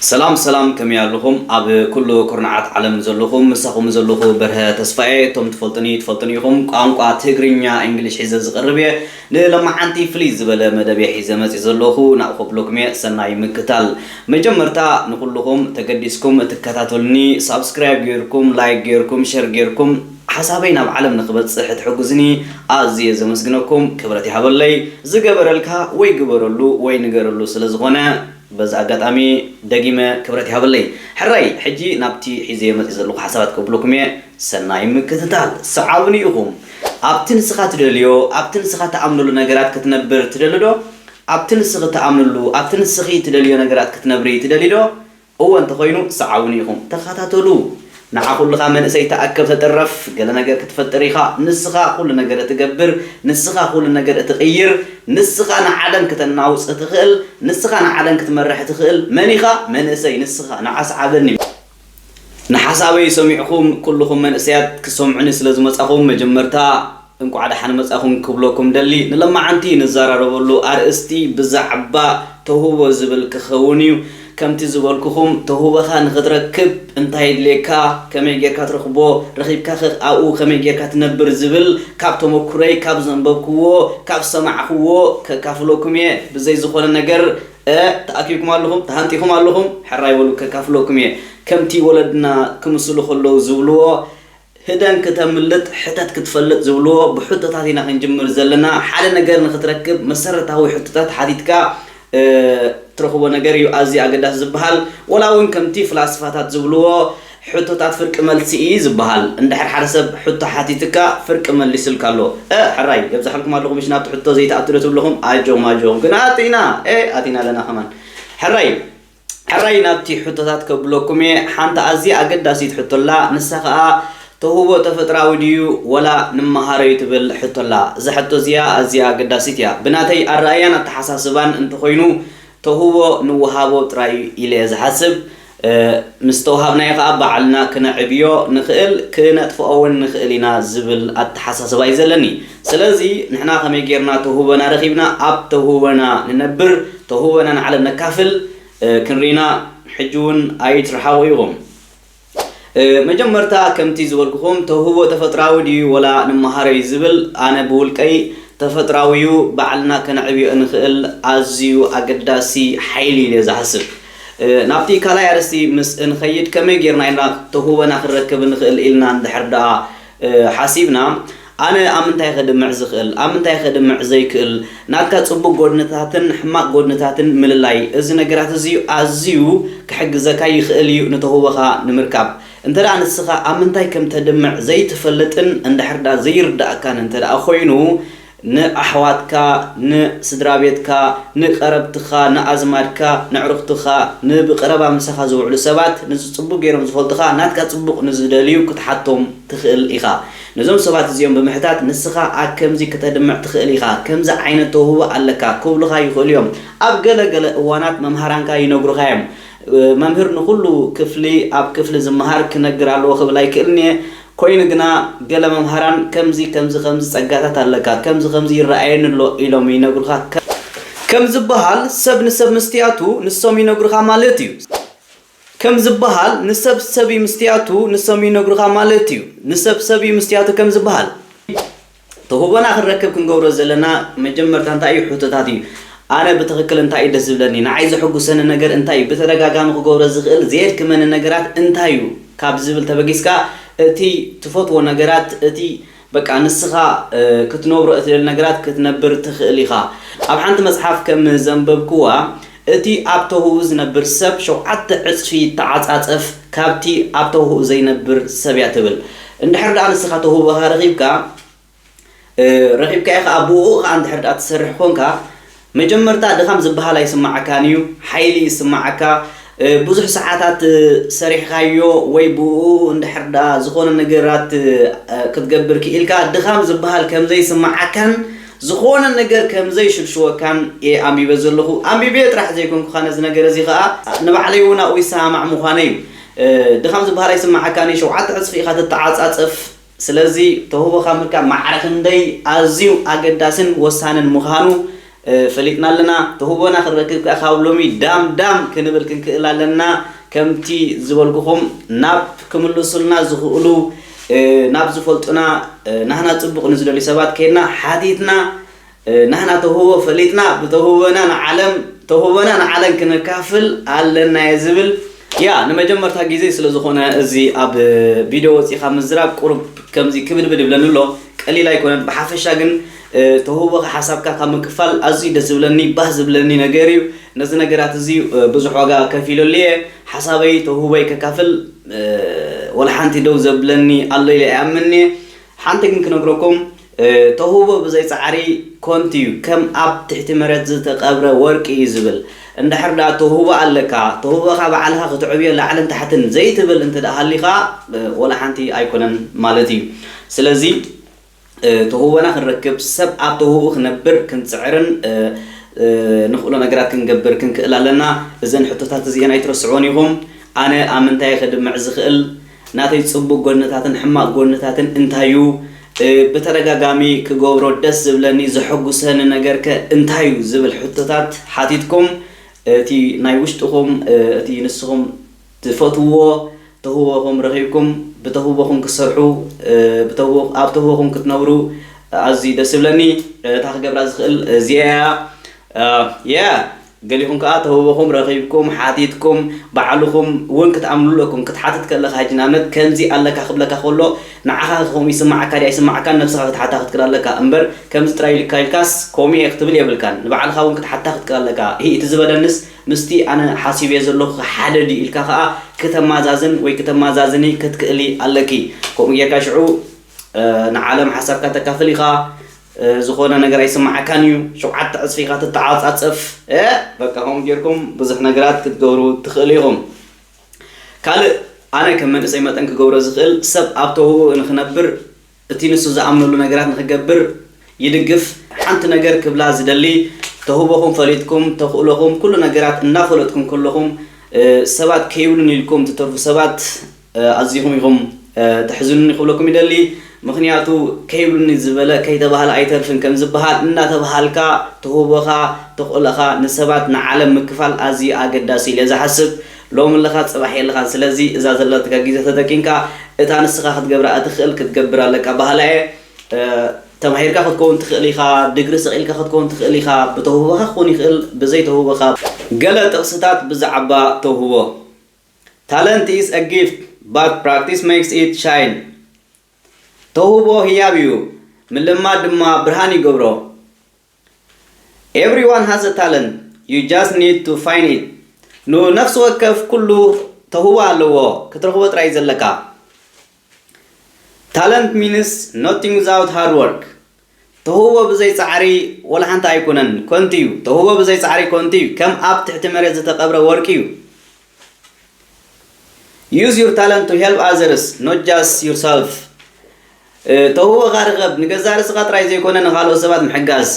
ሰላም ሰላም፣ ከመይ ኣለኹም? ኣብ ኩሉ ኩርናዓት ዓለም ዘለኹም፣ ምሳኹም ዘለኹ በርሀ ተስፋዬ። እቶም ትፈልጡኒ ትፈልጡኒ ኢኹም። ቋንቋ ትግርኛ፣ እንግሊሽ ሒዘ ዝቐርብ እየ። ንለማዓንቲ ፍልይ ዝበለ መደብ እየ ሒዘ መፂእ ዘለኹ። ናብኹ ብሎኩም እየ፣ ሰናይ ምክታል። መጀመርታ ንኹልኹም ተገዲስኩም እትከታተሉኒ፣ ሳብስክራይብ ጌርኩም፣ ላይክ ጌርኩም፣ ሸር ጌርኩም ሓሳበይ ናብ ዓለም ንክበፅሕ እትሕግዙኒ ኣዝየ ዘመስግነኩም፣ ክብረት ይሃበለይ። ዝገበረልካ ወይ ግበረሉ ወይ ንገረሉ ስለ ዝኾነ በዚ ኣጋጣሚ ደጊመ ክብረት ይሃበለይ። ሕራይ፣ ሕጂ ናብቲ ሒዘዮ መፂእ ዘለኹ ሓሳባት ከብለኩም እየ። ሰናይ ምክትታል። ሰዓቡኒ ኢኹም። ኣብቲ ንስኻ ትደልዮ፣ ኣብቲ ንስኻ ትኣምነሉ ነገራት ክትነብር ትደሊ ዶ? ኣብቲ ንስኺ ትኣምንሉ፣ ኣብቲ ንስኺ ትደልዮ ነገራት ክትነብሪ ትደሊ ዶ? እወ እንተኾይኑ፣ ሰዓቡኒ ኢኹም። ተኸታተሉ። ንዓ ኩልኻ መንእሰይ ተኣከብ ተጠረፍ፣ ገለ ነገር ክትፈጥር ኢኻ። ንስኻ ኩሉ ነገር እትገብር፣ ንስኻ ኩሉ ነገር እትቕይር፣ ንስኻ ንዓለም ክተናውጽ እትኽእል፣ ንስኻ ንዓለም ክትመርሕ እትኽእል መን ኢኻ? መንእሰይ ንስኻ። ንዓ ሰዓበኒ። ንሓሳበይ ሰሚዕኹም ኩልኹም መንእሰያት ክሰምዑኒ ስለ ዝመጻኹም መጀመርታ እንቋዕ ደሓን መጻኹም ክብለኩም ደሊ። ንለማዓንቲ ንዘራረበሉ ኣርእስቲ ብዛዕባ ተውህቦ ዝብል ክኸውን እዩ። ከምቲ ዝበልኩኹም ተውህቦኻ ንኽትረክብ እንታይ የድልየካ? ከመይ ጌርካ ትረኽቦ? ረኺብካ ኸ ኣብኡ ከመይ ጌርካ ትነብር ዝብል ካብ ተመኩረይ፣ ካብ ዘንበብክዎ፣ ካብ ዝሰማዕክዎ ከካፍለኩም እየ። ብዘይ ዝኾነ ነገር እ፣ ተኣኪብኩም ኣለኹም? ተሃንጢኹም ኣለኹም? ሕራይ በሉ፣ ከካፍለኩም እየ። ከምቲ ወለድና ክምስሉ ከለዉ ዝብልዎ፣ ህደን ክተምልጥ ሕተት ክትፈልጥ ዝብልዎ፣ ብሕቶታት ኢና ክንጅምር ዘለና። ሓደ ነገር ንኽትረክብ መሰረታዊ ሕቶታት ሓቲትካ፣ እ፣ ትረኽቦ ነገር እዩ ኣዝዩ ኣገዳሲ ዝበሃል። ወላ እውን ከምቲ ፍላስፋታት ዝብልዎ፣ ሕቶታት ፍርቂ መልሲ እዩ ዝበሃል። እንድሕር ሓደ ሰብ ሕቶ ሓቲትካ ፍርቂ መሊስልካ ኣሎ። እ፣ ሕራይ፣ የብዝሓልኩም ኣለኹም። ምሽ ናብቲ ሕቶ ዘይትኣቱ ዶ ትብልኹም? ኣጆኹም፣ ኣጆኹም። ግን ኣቲና፣ እ፣ ኣቲና ኣለና ከማን። ሕራይ፣ ሕራይ ናብቲ ሕቶታት ከብለኩም እየ። ሓንቲ ኣዝያ ኣገዳሲት ሕቶ ኣላ። ንሳ ኸኣ ተውህቦ ተፈጥራዊ ድዩ ወላ ንመሃረዩ ትብል ሕቶ ኣላ። እዛ ሕቶ እዚኣ ኣዝያ ኣገዳሲት እያ። ብናተይ ኣረኣእያን ኣተሓሳስባን እንተኾይኑ ተውህቦ ንወሃቦ ጥራይ እዩ ኢለ እየ ዝሓስብ። እ፣ ምስ ተውሃብናዮ ኸኣ ባዕልና ክነዕብዮ ንኽእል፣ ክነጥፍኦ እውን ንኽእል ኢና ዝብል ኣተሓሳስባ እዩ ዘለኒ። ስለዚ ንሕና ከመይ ጌርና ተውህቦና ረኺብና ኣብ ተውህቦና ንነብር፣ ተውህቦና ንዓለም ነካፍል፣ እ፣ ክንርኢና ሕጂ እውን ኣይትርሓቑ ኢኹም። እ፣ መጀመርታ ከምቲ ዝበልኩኹም ተውህቦ ተፈጥራዊ ድዩ ወላ ንመሃረዩ ዝብል ኣነ ብውልቀይ ተፈጥራዊ እዩ፣ ባዕልና ከነዕብዮ እንኽእል ኣዝዩ ኣገዳሲ ሓይሊ ኢለ ዝሓስብ። እ፣ ናብቲ ካልኣይ ኣርእስቲ ምስ እንኸይድ ከመይ ጌርና ኢና ተውህቦና ክንረክብ እንኽእል ኢልና እንድሕር ደኣ፣ እ፣ ሓሲብና፣ ኣነ ኣብ ምንታይ ከድምዕ ዝኽእል፣ ኣብ ምንታይ ከድምዕ ዘይክእል፣ ናትካ ጽቡቕ ጎድንታትን ሕማቕ ጎድንታትን ምልላይ፣ እዚ ነገራት እዚ ኣዝዩ ክሕግዘካ ይኽእል እዩ ንተውህቦኻ ንምርካብ። እንተ ደኣ ንስኻ ኣብ ምንታይ ከም ተድምዕ ዘይትፈልጥን እንድሕር ደኣ ዘይርድኣካን እንተ ደኣ ኮይኑ፣ ንኣሕዋትካ፣ ንስድራ ቤትካ፣ ንቐረብትኻ፣ ንኣዝማድካ፣ ንዕሩኽትኻ፣ ንብቐረባ ምሳኻ ዝውዕሉ ሰባት፣ ንጽቡቕ ገይሮም ዝፈልጡኻ፣ ናትካ ጽቡቕ ንዝደልዩ ክትሓቶም ትኽእል ኢኻ። ነዞም ሰባት እዚኦም ብምሕታት፣ ንስኻ ኣብ ከምዚ ክተድምዕ ትኽእል ኢኻ፣ ከምዚ ዓይነት ተውህቦ ኣለካ ክብሉኻ ይኽእሉ እዮም። ኣብ ገለ ገለ እዋናት መምሃራንካ ይነግሩኻ እዮም። መምህር ንኹሉ ክፍሊ ኣብ ክፍሊ ዝመሃር ክነግር ኣለዎ ክብል ኣይክእልን እየ። ኮይኑ ግና ገለ መምሃራን ከምዚ፣ ከምዚ፣ ከምዚ ጸጋታት ኣለካ፣ ከምዚ፣ ከምዚ ይረኣየኒ ኣሎ ኢሎም ይነግሩኻ። ከ-፣ ከም ዝበሃል ሰብ ንሰብ ምስትያቱ ንሶም ይነግሩኻ ማለት እዩ። ከም ዝበሃል ንሰብ ሰብ እዩ ምስትያቱ ንሶም ይነግሩኻ ማለት እዩ። ንሰብ ሰብ እዩ ምስትያቱ ከም ዝበሃል። ተውህቦና ክንረክብ ክንገብሮ ዘለና መጀመርታ እንታይ እዩ? ሕቶታት እዩ። ኣነ ብትኽክል እንታይ እዩ ደስ ዝብለኒ? ንዓይ ዘሐጉሰኒ ነገር እንታይ እዩ? ብተደጋጋሚ ክገብሮ ዝኽእል ዘየድክመኒ ነገራት እንታይ እዩ? ካብ ዝብል ተበጊስካ እቲ ትፈትዎ ነገራት፣ እቲ በቃ ንስኻ፣ እ፣ ክትነብሮ እትደሊ ነገራት ክትነብር ትኽእል ኢኻ። ኣብ ሓንቲ መጽሓፍ ከም ዘንበብክዋ፣ እቲ ኣብ ተውህቦ ዝነብር ሰብ ሸውዓተ ዕጽፊ ይተዓጻጸፍ ካብቲ ኣብ ተውህቦ ዘይነብር ሰብ እያ ትብል። እንድሕር ደኣ ንስኻ ተውህቦኻ ረኺብካ፣ እ፣ ረኺብካዮ ኸኣ ብኡ ኸኣ እንድሕር ደኣ ትሰርሕ ኮንካ፣ መጀመርታ ድኻም ዝበሃል ኣይስምዓካን እዩ፣ ሓይሊ ይስምዓካ። እ፣ ብዙሕ ሰዓታት፣ እ፣ ሰሪሕካዮ ወይ ብኡ እንድሕር ደኣ ዝኾነ ነገራት፣ እ፣ ክትገብር ክኢልካ፣ ድኻም ዝበሃል ከም ዘይስምዓካን ዝኾነ ነገር ከም ዘይሽልሽወካን እየ ኣንቢበ ዘለኹ። ኣንቢበ ጥራሕ ዘይኮንኩ ኸኣ ነዚ ነገር እዚ ኸኣ ንባዕለይ እውን ኣብኡ ይሰማማዕ ምዃነይ እዩ። እ፣ ድኻም ዝበሃል ኣይስምዓካን እዩ፣ ሸውዓተ ዕጽፊ ኢኻ ትተዓጻጸፍ። ስለዚ ተውህቦኻ ምርካብ ማዕረ ክንደይ ኣዝዩ ኣገዳስን ወሳንን ምዃኑ ፈሊጥና ኣለና። ተውህቦና ክንረክብ ከኣ ካብ ሎሚ ዳም ዳም ክንብል ክንክእል ኣለና። ከምቲ ዝበልኩኹም ናብ ክምልሱልና ዝኽእሉ ናብ ዝፈልጡና ናህና ጽቡቕ ንዝደልዩ ሰባት ከይድና ሓቲትና ናህና ተውህቦ ፈሊጥና ብተውህቦና ንዓለም ተውህቦና ንዓለም ክነካፍል ኣለና እየ ዝብል። ያ ንመጀመርታ ግዜ ስለ ዝኾነ እዚ ኣብ ቪድዮ ወፂኻ ምዝራብ ቁሩብ ከምዚ ክብድብድ ይብለኒ ኣሎ። ቀሊል ኣይኮነን። ብሓፈሻ ግን ተውህቦኻ ሓሳብካ ካብ ምክፋል ኣዝዩ ደስ ዝብለኒ ባህ ዝብለኒ ነገር እዩ። ነዚ ነገራት እዚ ብዙሕ ዋጋ ከፊለሉ እየ። ሓሳበይ ተውህቦይ ከካፍል ወላ ሓንቲ ደው ዘብለኒ ኣሎ ኢለ ኣይኣምንን እየ። ሓንቲ ግን ክነግረኩም ተውህቦ ብዘይ ፃዕሪ ኮንቲ እዩ፣ ከም ኣብ ትሕቲ መሬት ዝተቐብረ ወርቂ እዩ ዝብል። እንድሕር ደኣ ተውህቦ ኣለካ፣ ተውህቦኻ ባዕልኻ ክትዕብዮ ላዕልን ታሕትን ዘይትብል እንተ ደኣ ሃሊኻ ወላ ሓንቲ ኣይኮነን ማለት እዩ። ስለዚ ተውህቦና ክንረክብ ሰብ ኣብ ተውህቦ ክነብር ክንፅዕርን ንኽእሎ ነገራት ክንገብር ክንክእል ኣለና። እዘን ሕቶታት እዚአን ኣይትረስዕዎን ኢኹም። ኣነ ኣብ ምንታይ ክድምዕ ዝኽእል ናተይ ጽቡቕ ጎንታትን ሕማቕ ጎንታትን እንታይ እዩ? ብተደጋጋሚ ክገብሮ ደስ ዝብለኒ ዘሐጉሰኒ ነገርከ እንታይ እዩ? ዝብል ሕቶታት ሓቲትኩም እቲ ናይ ውሽጥኹም እቲ ንስኹም ትፈትውዎ ተህቦኹም ረኺብኩም ብተህቦኹም ክትሰርሑ ኣብ ተህቦኹም ክትነብሩ ኣዝዩ ደስ ዝብለኒ። እታ ክገብራ ዝኽእል እዚኣ እያ። ገሊኹም ከኣ ተውህቦኹም ረኺብኩም ሓቲትኩም ባዕልኹም እውን ክትኣምኑ ኣለኩም። ክትሓትት ከለኻ ሕጂ ንኣብነት ከምዚ ኣለካ ክብለካ ከሎ ንዓኻ ከምኡ ይስምዓካ ድያ ኣይስምዓካን ነብስኻ ክትሓታ ክትክእል ኣለካ እምበር ከምዚ ጥራይ ኢልካ ኢልካስ ከምኡ እየ ክትብል የብልካን። ንባዕልኻ እውን ክትሓታ ክትክእል ኣለካ። ሂ እቲ ዝበለንስ ምስቲ ኣነ ሓሲበዮ ዘለኹ ሓደ ድዩ ኢልካ ከኣ ክተማዛዝን ወይ ክተማዛዝኒ ክትክእሊ ኣለኪ። ከምኡ ጌርካ ሽዑ ንዓለም ሓሳብካ ተካፍል ኢኻ። ዝኾነ ነገር ኣይስምዓካን እዩ። ሸውዓተ ዕፅፊ ኢኻ ትተዓፃፀፍ። በቃ ከምኡ ጌርኩም ብዙሕ ነገራት ክትገብሩ ትኽእሉ ኢኹም። ካልእ ኣነ ከም መንእሰይ መጠን ክገብሮ ዝኽእል ሰብ ኣብ ተውህቦ ንክነብር እቲ ንሱ ዝኣምነሉ ነገራት ንክገብር ይድግፍ። ሓንቲ ነገር ክብላ ዝደሊ ተውህቦኹም ፈሊጥኩም ተኽእሎኹም ኩሉ ነገራት እናፈለጥኩም ከለኹም ሰባት ከይብሉን ኢልኩም ትተርፉ ሰባት ኣዚኹም ኢኹም ተሕዝኑኒ ክብለኩም ይደሊ። ምኽንያቱ ከይብሉኒ ዝበለ ከይተባህለ ኣይተርፍን ከም ዝበሃል እናተባሃልካ ተውህቦኻ ተኽእሎኻ ንሰባት ንዓለም ምክፋል ኣዝዩ ኣገዳሲ ኢለ ዝሓስብ። ሎሚ ኣለኻ ጽባሕ የለኻን። ስለዚ እዛ ዘለትካ ግዜ ተጠቂምካ እታ ንስኻ ክትገብራ እትኽእል ክትገብር ኣለካ በሃላይ እየ። ተማሂርካ ክትከውን ትኽእል ኢኻ፣ ድግሪ ሰቒልካ ክትከውን ትኽእል ኢኻ፣ ብተውህቦኻ ክኾን ይኽእል፣ ብዘይ ተውህቦኻ። ገለ ጥቕስታት ብዛዕባ ተውህቦ። Talent is a gift, but practice makes it shine. ተውህቦ ህያብ እዩ፣ ምልማድ ድማ ብርሃን ይገብሮ። Everyone has a talent, you just need to find it. ንነፍሲ ወከፍ ኩሉ ተውህቦ ኣለዎ፣ ክትረኽቦ ጥራይ እዩ ዘለካ። Talent means nothing without hard work. ተውህቦ ብዘይ ጻዕሪ ወላ ሓንቲ ኣይኮነን፣ ኮንቲ እዩ። ተውህቦ ብዘይ ጻዕሪ ኮንቲ እዩ፣ ከም ኣብ ትሕቲ መሬት ዝተቐብረ ወርቂ እዩ። Use your talent to help others, not just yourself. ተውህቦኻ ርኸብ፣ ንገዛእ ርእስኻ ጥራይ ዘይኮነ ንኻልኦት ሰባት ምሕጋዝ።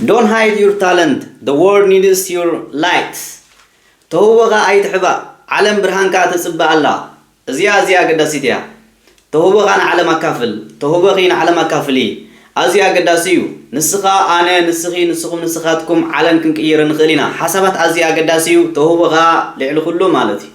Don't hide your talent, the world needs your light. ተውህቦኻ ኣይትሕባእ፣ ዓለም ብርሃንካ ትጽበ ኣላ። እዚኣ ኣዝያ ኣገዳሲት እያ። ተውህቦኻ ንዓለም ኣካፍል፣ ተውህቦኺ ንዓለም ኣካፍሊ። ኣዝዩ ኣገዳሲ እዩ። ንስኻ፣ ኣነ፣ ንስኺ፣ ንስኹም፣ ንስኻትኩም ዓለም ክንቅይር ንኽእል ኢና። ሓሳባት ኣዝዩ ኣገዳሲ እዩ። ተውህቦኻ ልዕሊ ኩሉ ማለት እዩ።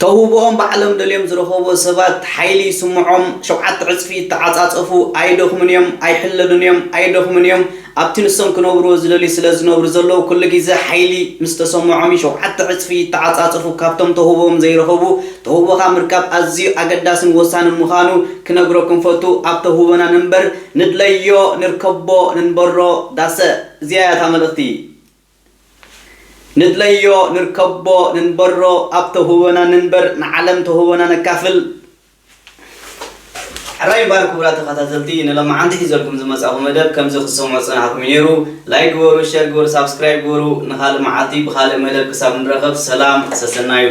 ተውህቦኦም ባዕሎም ደልዮም ዝረኸብዎ ሰባት ሓይሊ ይስምዖም፣ ሸውዓተ ዕፅፊ ይተዓፃፀፉ፣ ኣይደኽሙን እዮም፣ ኣይሕለሉን እዮም፣ ኣይደኽሙን እዮም። ኣብቲ ንሶም ክነብርዎ ዝደልዩ ስለ ዝነብሩ ዘለዉ ኩሉ ግዜ ሓይሊ ምስ ተሰምዖም እዩ ሸውዓተ ዕፅፊ ይተዓፃፀፉ። ካብቶም ተውህቦኦም ዘይረኸቡ ተውህቦኻ ምርካብ ኣዝዩ ኣገዳስን ወሳንን ምዃኑ ክነግረኩም ፈቱ። ኣብ ተውህቦና ንንበር፣ ንድለዮ፣ ንርከቦ፣ ንንበሮ። ዳሰ እዚኣ እያ እታ መልእኽቲ። ንድለዮ ንርከቦ ንንበሮ ኣብ ተውህቦና ንንበር ንዓለም ተውህቦና ነካፍል። ሕራይ እምበኣር ክቡራት ተኸታተልቲ ንሎማዓንቲ ሒዘልኩም ዝመጻኹ መደብ ከምዚ ክትሰምዑ ዝጸናሕኩም እዩ ነይሩ። ላይክ ግበሩ፣ ሸር ግበሩ፣ ሳብስክራይብ ግበሩ። ንኻልእ መዓልቲ ብኻልእ መደብ ክሳብ ንራኸብ ሰላም ሰሰናዩ።